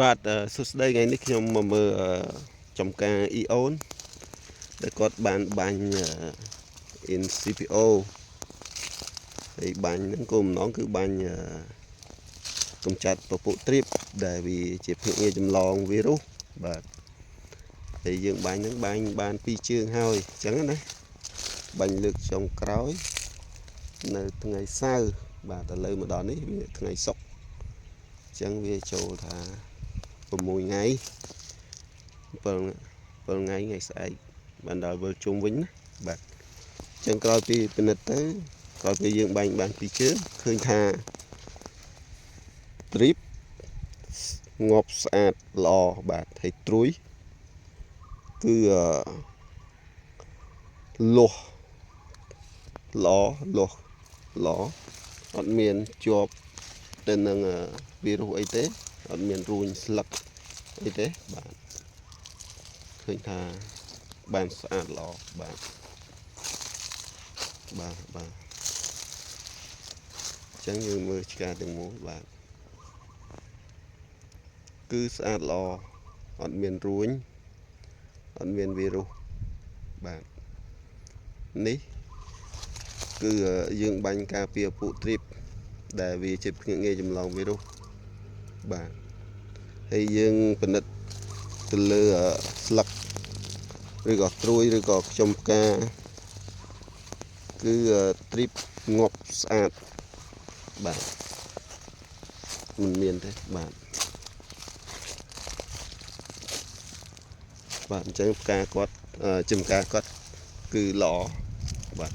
បាទសួស្តីថ្ងៃនេះខ្ញុំមកមើលចំការ EON ដែលគាត់បានបាញ់ NCPO ហើយបាញ់ហ្នឹងគោលបំណងគឺបាញ់កម្ចាត់ពពួកទ្រីបដែលវាជាភ្នាក់ងារចម្លងវីរុសបាទហើយយើងបាញ់ហ្នឹងបាញ់បានពីរជើងហើយអញ្ចឹងណាបាញ់លើកចុងក្រោយនៅថ្ងៃសៅរ៍បាទឥឡូវមកដល់នេះវាថ្ងៃសុក្រអញ្ចឹងវាចូលថា6ថ្ងៃ7 7ថ្ងៃថ្ងៃស្អែកបានដល់វិលជុំវិញណាបាទអញ្ចឹងក្រោយពីពិនិត្យទៅក្រោយពីយើងបាញ់បានពីរជើងឃើញថាទ្រីបងាប់ស្អាតល្អបាទហើយត្រួយគឺអឺលាស់ល្អលាស់ល្អអត់មានជាប់ទៅនឹងវីរុសអីទេអត់មានរួញស្លឹកអីទេបាទឃើញថាបានស្អាតល្អបាទបាទបាទអញ្ចឹងយើងមើលឆ្កាទាំងមូលបាទគឺស្អាតល្អអត់មានរួញអត់មានវីរុសបាទនេះគឺយើងបាញ់ការពារពួកទ្រីបដែលវាជាភ្នាក់ងារចម្លងវីរុសបាទហើយយើងពិនិត្យទៅលើស្លឹកឬក៏ត្រួយឬក៏ខ្ចុំផ្កាគឺទ្រីបងាប់ស្អាតបាទមិនមានទេបាទបាទអញ្ចឹងផ្កាគាត់ចំការគាត់គឺល្អបាទ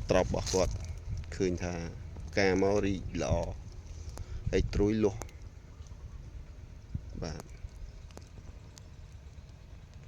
ត្រប់របស់គាត់ឃើញថាផ្កាមករីកល្អហើយត្រួយលាស់